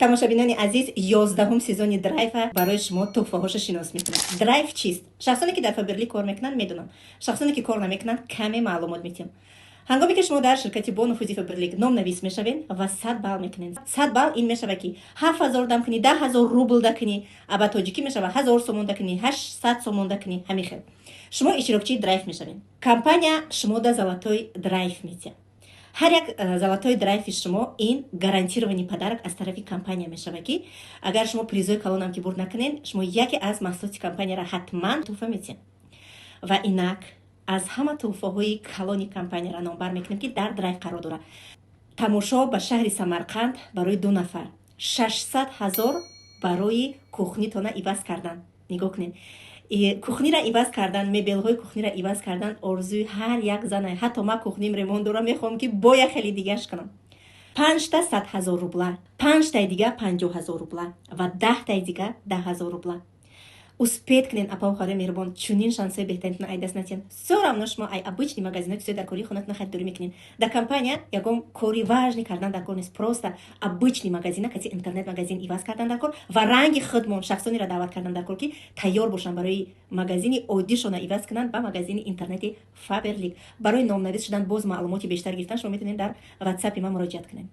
Тамошобинони азиз, 11-ум сезони Драйва барои шумо тӯҳфаҳоша шинос мекунад. Драйв чист? Шахсоне, ки дар Фаберлик кор мекунанд, медонанд. Шахсоне, ки кор намекунанд, каме маълумот метиҳам. Ҳангоме ки шумо дар ширкати бонуфузи Фаберлик номнавис мешавед ва 100 балл мекунед, 100 балл ин мешавад, ки 7000 дам кунӣ, 10 000 рубл да кунӣ, а ба тоҷикӣ мешавад 1000 сомон да кунӣ, 800 сомон да кунӣ, ҳамин хел шумо иштирокчии Драйв мешавед. Компания шумо да золотой драйв метиҳад. Ҳар як золотой драйви шумо ин гарантированный подарок аз тарафи компания мешавад, ки агар шумо призои калонам ки бурд накунед, шумо яке аз маҳсулоти компанияро ҳатман тӯҳфа метиҳед. Ва инак аз ҳама тӯҳфаҳои калони компанияро номбар мекунем, ки дар Драйв қарор дорад. Тамошо ба шаҳри Самарқанд барои ду нафар, 600 000 барои кухнитона иваз кардан. Нигоҳ кунед, кухнира иваз кардан, мебелҳои кухнира иваз кардан орзуи ҳар як зана. Ҳатто ман кухним ремонт дорам, мехоҳам, ки боя хеле дигаш кунам. Панҷта 100 000 рубла, панҷтаи дига 50 000 рубла ва 10-таи дига 10 000 рубла. Успеть кунен, апау хоҳарои меҳрубон, чунин шансҳои беҳтаринтона ай даст натиҳен. Всё равно шумо ай обычный магазинҳо чизои дар кори хонатона харидорӣ мекунед. Дар компания ягон кори важный кардан дар кор нест, просто обычный магазина каси интернет магазин иваз кардан дар кор ва ранги худмон шахсонеро даъват кардан дар кор, ки тайёр бошанд барои магазини оддишона иваз кунанд ба магазини интернети Фаберлик. Барои номнавис шудан, боз маълумоти бештар гирифтан, шумо метавонед дар Ватсапи ман муроҷиат кунед.